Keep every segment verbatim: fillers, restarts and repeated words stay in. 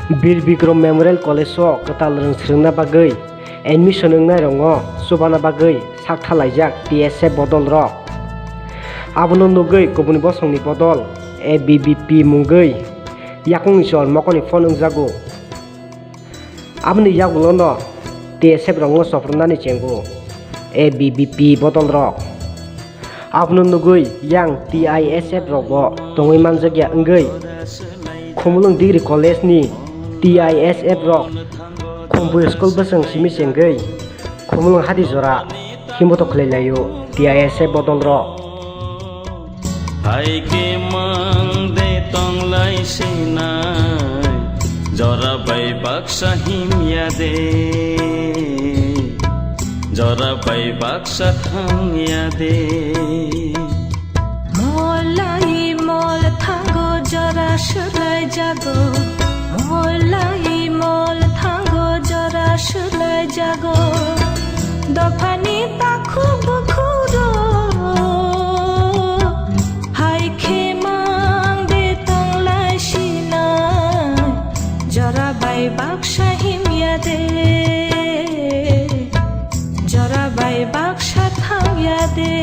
Bir Bikrom Memorial College o kwtal rwng swrwngna bagwi admission wngnai rokno chubana bagwi sak thalaijak T S F bodol rok. Abono nugwi kubuni bosongni bodol A B V P mungwi yakungni chol mokoni phone wngjago. Aboni yagulono T S F rokno sophornani chengo A B V P bodol rok. Abono nugwi yang T I S F rokbo tongwi manjakya wngwi Khumulwng Degree College ni T I S F rok Khumpui school bwswng simi chengwi Khumulwng hati jora himboto khlai laio T I S F bodol rok. Hai khe mang de tong lai sinai, jora bai baksa himya de, jora bai baksa thangya de. Mol lai mol thango jora swlai jago, mol lai mol thango jora swlai jago. Dophani takhuk bukhuk rok, hai khe mang de tong lai sinai, jora bai baksa himya de, jora bai baksa thangya de.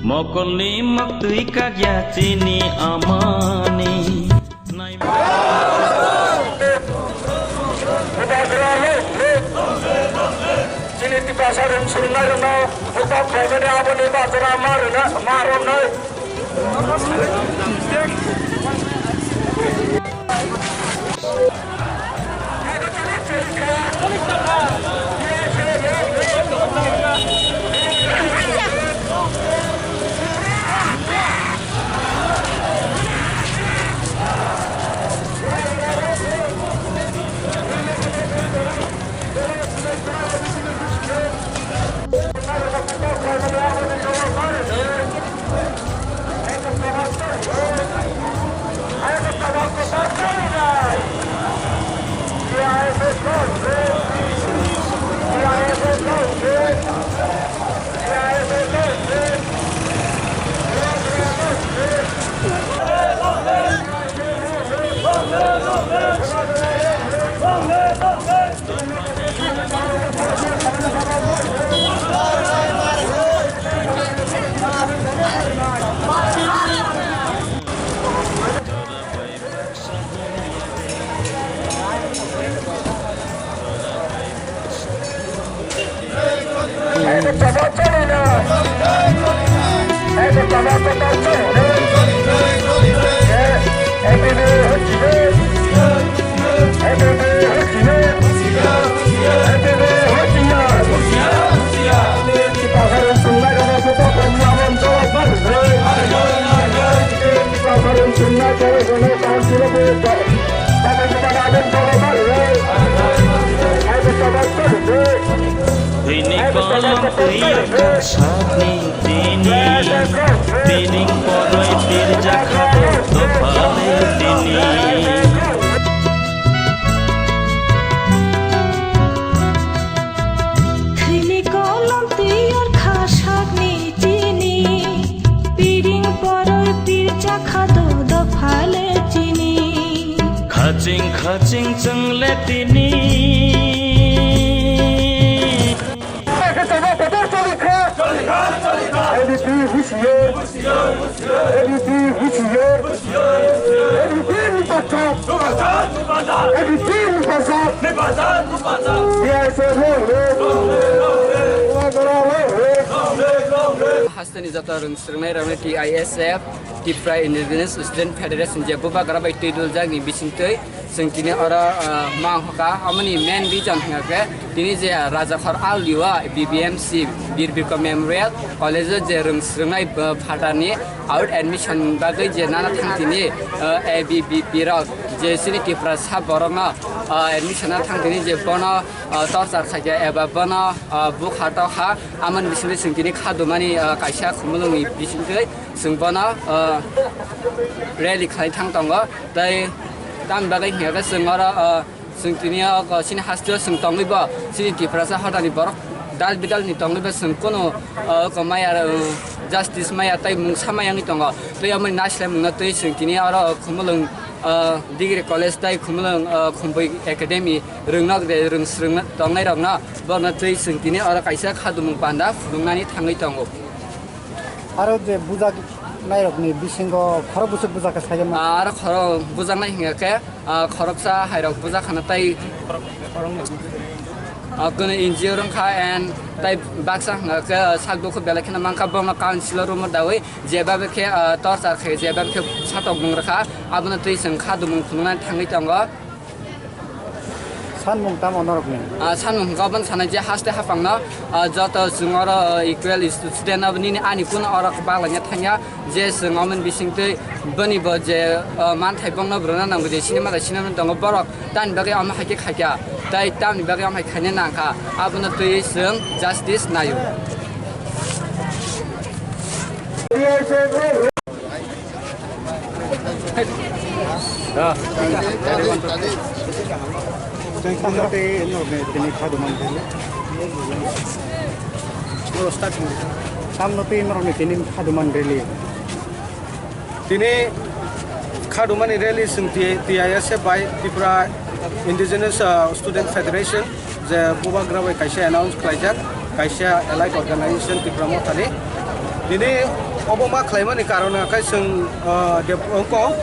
Mokolni maktwi kakya chini amani. Chini Tiprasa rwng swrwngnairokno bwkhak khlaimani aboni bachara ma rwna, ma romnai. Bini kolom twi rwkha sakni tini, bini poroi pirjakha dopha le tini. Thwini kolom twi rwkha sakni tini, piring poroi pirjakha dopha le tini. Khaching khaching chwng le tini. A B P husiar, A B P husiar, A B P ni bachak, A B P ni bachak, T S F long live, long live, long live. Hasteni joto rwng swrwngnai rokni T I S F, Tipra Indigenous Student Federation je bubagra bai twi duljak ni bisingtwi chwng tini oro, ah, mang hoka, amoni main reason hwnkha khe Tini je Rajakhor Auli o B B M C Bir Bikram Memorial College o je rwng swrwngnai, uh, phatarni out admission bagwi je nana thang tini, uh, A B V P rok je chini Tiprasa borokno, uh, admission na thang tini je bono, uh, torchar khaikha eba bono, uh, bukha tokha, amoni bisingtwi chwng tini khadumani, uh, kaisa khumulwngni bisingtwi chwng bono, uh, rally khlai thang tongo. Tei tamni bagwi hwnkhe chwng oro, uh, Chwng tini o, o, chini hasteo chwng tongwi bo, chini Tiprasa hodani borok dal bidal ni tongwi bo chwng kunu, o, ko maya, o, justice maya tei mungsa maya wngwi tongo. Tei omo ni naisolai mungno twi chwng tini oro Khumulwng, o, Degree College tei Khumulwng, o, Khumpui Academy rwngno de rwng swrwng tongnai rokno borno twi chwng tini oro kaisa khadumung panda phunuknani thangwi tongo. Aro je bujak nairokni bisingo khorok bwswk bujak khe sai ma? Ah, aro khorok bujaknai hingkha khe, ah, khoroksa hairok bujak khana tei, ah, kunu N G O rwngkha and tei baksa hingkha khe, ah, sak dukhu belai kheno mankha bono council o room o dawi jeba khe, ah, torchar khe jeba khe satok nung rwkha abono twi chwng khadumung phunuknani thangwi tongo. Sanmung tamo norokni? Ah, sanmung hwnkha obono sanai je haste haphangno, ah, joto chwng oro, ah, equal student abo nini ani kunu oro baglaina thangya je chwng omo ni bisingtwi boni bo je, ah, manthai bongno rwna nango je sinima bai sinima tongo borok tamni bagwi omo hai khe khaikha tei tamni bagwi omo hai khaina nangkha abono twi chwng justice naio. Tamno tei norokni tini khadumani rally? Tini khadumani rally chwng T-, T I S F bai Tripura Indigenous, uh, Student Federation. Je bubagra bai kaisa announce khlaijak, kaisa allied organization Tipra Mothani. Tini obo ma khlaimani karon hwnkhe chwng, ah, dep-, wngkong,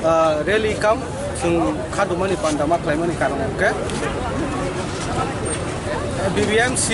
ah, rally kam chwng khadumani panda ma khlaimani karon hwnkhe B B M C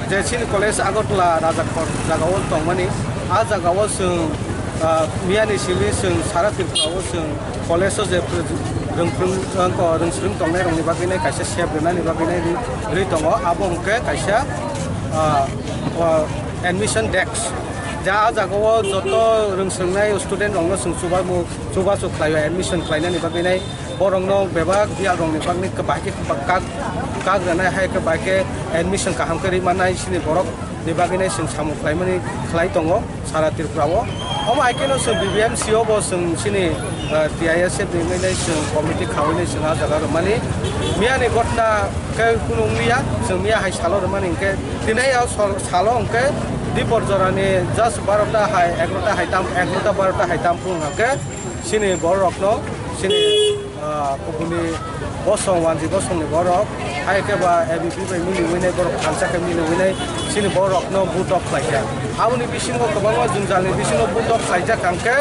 je chini college Agartala Rajakhor jagao tongmani, ah jagao chwng, ah, miyani simi chwng sara Tripura o chwng college o je rwngphung, rwngswrwng tongnai rokni bagwi nai kaisa sep rwnani bagwi nai ri-, ri tongo. Abo hwnkhe kaisa, ah, ah, admission desk. Ja, ah jagao joto rwngswrwngnai student rokno chwng chubamu, chubachu khlaio admission khlainani bagwi nai. Borokno bebak biyal rokni bagwi bahai khe kak, kak rwnai hai khe bahai khe admission kaham khe ri mannai chini borok ni bagwi nai chwng samung khlaimani khlai tongo sara Tripura o. Omo hai kheno chwng B B M C o bo chwng chini, ah, T I S F ni wngwi nai chwng committee khawi nai chwng ah jaga rwmani. Miyani gotna khe kunu wngliya, chwng miya hai salo rwmani hwnkhe tini o sol-, salo hwnkhe dipor jorani just barota hai, egarota hai tam, egarota barota hai tam phuru hwnkhe chini borok rokno chini ah, kubuni bosong, wanji bosongni borok, hai khe ba A B P bai mili winai borok thansa khe mili winai chini borokno vote rok khlai kha. Aboni bisingo kwbangma jwngjalni bisingo vote rok khlaijak, hwnkhe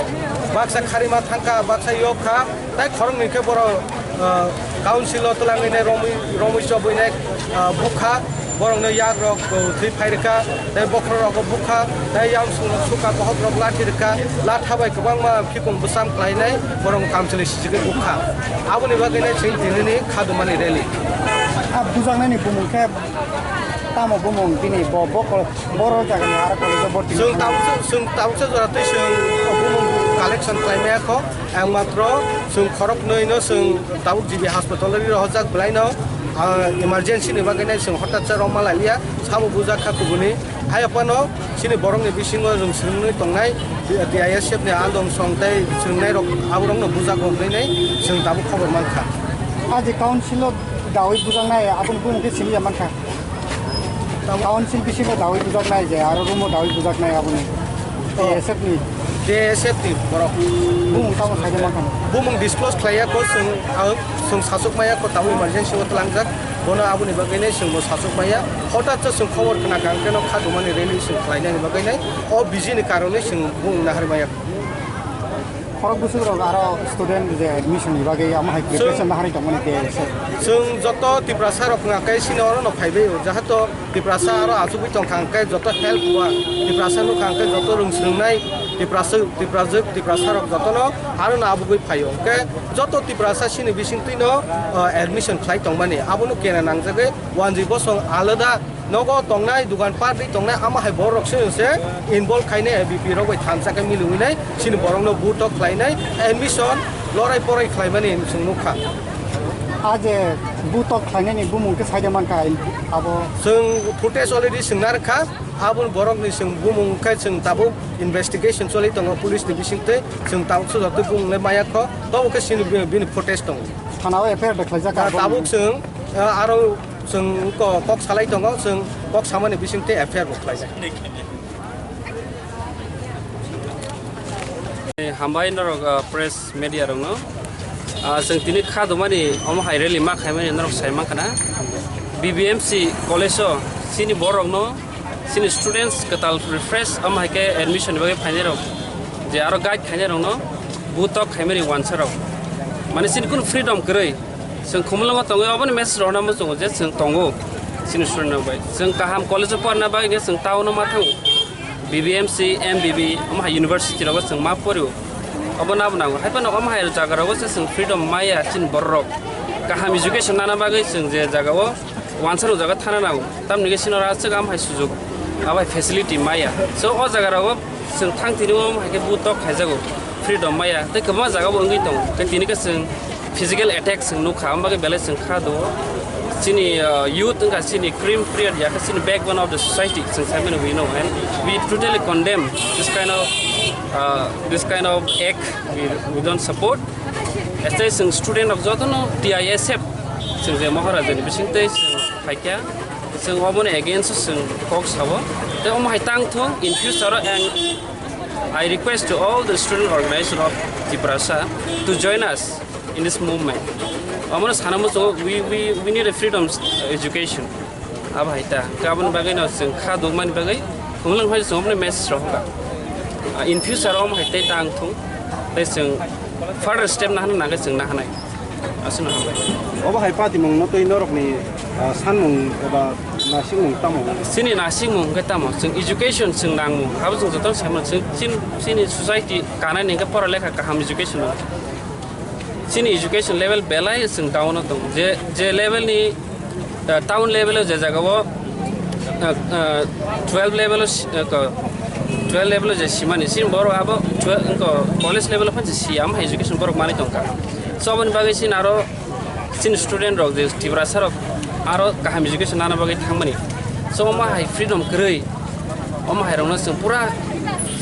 baksa kharima thangkha, baksa yok kha, tai khoroknwi khe borok, ah, council o twlangwi nai romwi, romwi chobwi nai, ah, bukha. Borokno yak rok, uh, thwi phai rwkha, tei bokhorok rokbo bukha, tei yang sung rok suka bohok rok lathi rwkha, latha bai kwbangma phikung bwsam khlainai borok kamchwlwi sijigwi bukha. Aboni bagwi nai chwng tinini khadumani rally. A bujaknai ni bumung khe tamo bumung bini bo, bo kol-, boro jaga ni aro college o borti. Chwng tabuk se, chwng tabuk se jora twi chwng bumung collection khlai maya kho, ang matro chwng khorok nwi no chwng tabuk G B hospital o ri rohorjak belai no, ah, emergency ni bagwi nai chwng hotat cha rok ma lai liya, sabo bujak kha kubuni. Hai phano chini borok ni bisingo rwng swrwngwi tongnai T I S F ni andong song tei swrwngnai rok aborok no bujak rok hinwi nai chwng tabuk khobor man kha. Ah, je council o dawi bujaknai aboni bumung khe simi ya man kha. Council bisingo dawi bujaknai je aro room o dawi bujaknai aboni. Oh. T S F ni. T S F ni borok. Bumung tamo saida mankha. Bumung disclose khlaiya ko chwng, ang chwng sachuk maya ko tamo emergency o tlangjak. Bono aboni bagwi nai chwng bo sachuk maya. Hotat cha chwng khobor khna kha, ang khe no khadumani rally chwng khlainani bagwi nai. O busy ni karon nai chwng bumung nahar maya. Borok bwswk rok aro student je admission ni bagwi amo hai preparation bahai tongmani ke se. Chwng joto Tiprasa rok hwnka khe sini oro no phaibai o, jahato Tiprasa aro achugwi tongkha hwnkhe joto help wa, Tiprasa nukha hwnkhe joto rwng swrwngnai Tiprasa, Tiprajwk, Tiprasa rok jotono aro no abugwi phaio. Hwnkhe joto Tiprasa sini bisingtwi no, uh, admission khlai tongmani, abono kena nangjagwi wanjwi bosong alada nogo tongnai, dugan party tongnai, ama hai borok se se involve khainai, A B P rok bai thansa khe miliwi nai, sini borok no butok khlainai, admission lorai porai khlaimani chwng nukha. A je butok khlainani bumung khe saida mankha abo. Chwng footage already swngna rwkha, aboni borok ni chwng bumung khe chwng tabuk investigation choli tongo police ni bisingtwi, chwng tabuk sujak twi bumung le maya kho, tobo khe sini bini, bini footage tongo. Thana o F I R da khlaijak. Tabuk chwng, uh, aro Chwng ko-, kok salai tongo, chwng kok samani bisingtwi F I R bo khlaijak. Hambai norok, ah, press media rokno. Ah, chwng tini kha dumani omo hai rally ma khaimani norok sai mankha na. B B M C college o chini borokno, chini students kwtal refresh omo hai khe admission ni bagwi phainai rok, je aro guide khainai rokno butok khaimani wansa rok. Mane chini kunu freedom kwrwi. Chwng Khumulwngo tongwi oboni message rohorna muchungo je chwng tongo chini student rok bai. Chwng kaham college o porna bagwi khe chwng town o ma thango. B B M C, M B B, omo hai university rogo chwng ma porio. Obo nabo nango. Hai phano omo hai jaga rogo se chwng freedom maya chini borok rok. Kaham education nana bagwi chwng je jaga o wansa rok jaga thana nango. Tamni khe chini oro aswk am hai sujuk, am hai facility maya. So o jaga rogo chwng thang tini o hai khe butok khaijago, freedom maya. Tei kwbangma jaga bo wngwi tongo. Tei tini khe chwng physical attack chwng nukha, am bagwi belai chwng kha do. Chini, uh, youth wngkha chini cream period ya khe chini backbone of the society chwng sai mano we know. And we totally condemn this kind of, uh, this kind of act. We, we don't support. Este chwng student rok jotono T I S F chwng je Maharaja ni bising tei chwng phaikya. Chwng oboni against o chwng kok sao. Tei omo hai tang thung in future o, and I request to all the student organization of Tiprasa to join us in this movement. Omono sana muchungo, we, we, we need a freedom education. Abo hai ta. Khe aboni bagwi no chwng kha dukmani bagwi Khumulwng phai chwng oboni message rok hoka. Ah, in future o omo hai tei tang thung. Tei chwng further step nahana nangkhe chwng nahanai. Aswkno hambai. Obo hai patimung no twi norokni, ah, sanmung eba nasikmung tamo? Chini nasikmung hwnkhe tamo? Chwng education chwng nangmung. Abo chwng jotono saimano chwng chin-, chini society kanani hwnkhe pora lekha kaham education nang. Chini education level belai chwng down o tongo. Je, je level ni, ah, town level o je jaga o, ah, ah, twelve level o si-, ah, ko-, twelve level o je simani, chini borok abo twelve, ko-, college level o phan si, si, am hai education borok manwi tongkha. So, aboni bagwi chini aro chini student rok je Tiprasa rok aro kaham education nana bagwi thangmani. So, omo hai freedom kwrwi, omo hai rokno chwng pura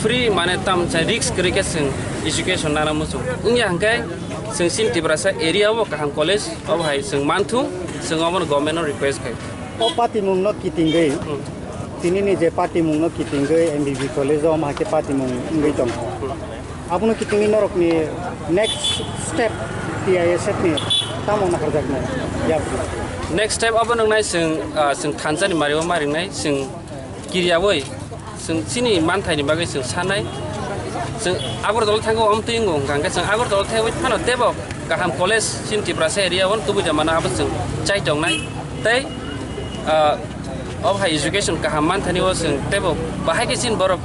free mane tam chai risk kwrwi khe chwng education nana muchung. Wngya hwnkhe chwng chini Tiprasa area o kaham college obo hai chwng manthung, chwng obono government no request khai. O patimung no kitingwi, hmm, tini ni je patimung no kitingwi M B B college o omo hai khe patimung wngwi tongkha. Hmm. Abono kitingwi norokni next step T I S F ni tamo naharjaknai? Yabri. Next step abo nwngnai chwng, ah, chwng thansa ni mario ma ringnai, chwng kiriyawi chwng chini manthai ni bagwi chwng sanai. Chwng Agartala thango, omtwi wngo hwnkha hwnkhe chwng Agartala thaiwi phano tebo kaham college chini Tiprasa area o tubui da mano abo chwng chai tongnai. Tei, ah, Obo hai education kaham manthani o chwng teibo bahai khe chini borok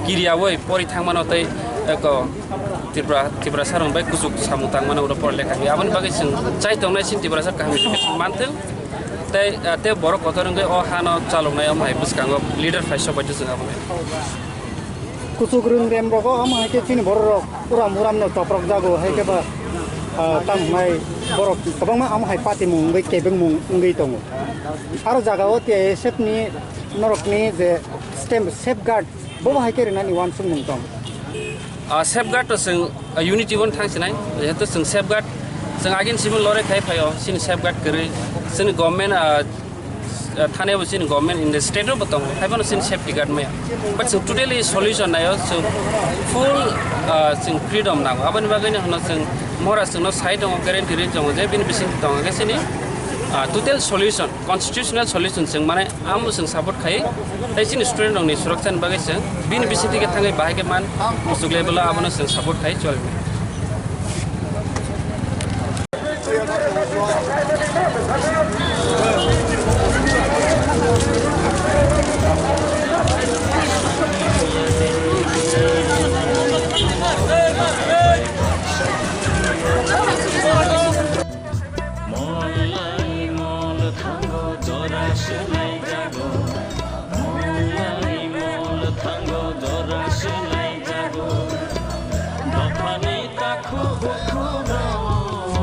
kiriyawi pori thangmano tei eko Tripura, Tiprasa rok bai kuchuk samung tangmano oro pore lekha khe. Aboni bagwi chwng chai tongnai chini Tiprasa kaham education manthung tei, ah, tei borok kotor wngwi o hano chaloknai omo hai bwskango leader phai sok bai chwng aboni. Kuchuk rwng rem rogo omo hai khe chini borok rok uram uram no choprok jago hai khe ba, ah, tamo hwnai borok kwbangma omo hai patimung wngwi kebengmung wngwi tongo. Aro jaga o T I S F ni norok ni je stamp safeguard bobo hai khe rwnani uansukmung tong. Ah, safeguard to chwng, ah, unity bo thang sinai, jehetu chwng safeguard chwng agin simi lore khai phaio chini safeguard kwrwi chini government, ah, ah, thani bo chini government in the state bo tongo, hai bono chini safety guard maya. But chwng totally solution naio, chwng full, ah, chwng freedom nango. Aboni bagwi no hwno chwng mora chwngno sai tongo, guarantee ri tongo je bini bising tongo khe chini, ah, total solution, constitutional solution chwng mane amo chwng support khai. Tei chini student rokni surakchani bagwi chwng bini bising thike thangwi bahai khe man muchuk level o abono chwng support khai choli. Swlaijago, mol lai mol thango jora swlaijago. Dophani takhuk bukhuk rok,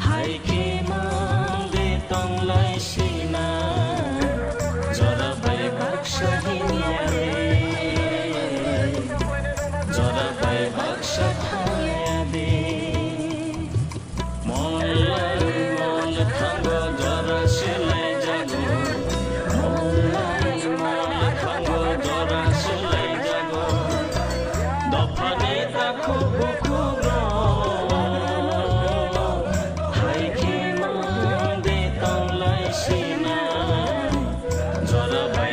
hai khe mangde tonglai sina. Jora bai baksa hinya de, jora bai baksa thangya de. Mol lai mol thango jora swlaijago. Mol lai mol thango jora swlaijago. Dophani takhuk bukhuk rok, hai khe mangde tonglai sina. Jora bai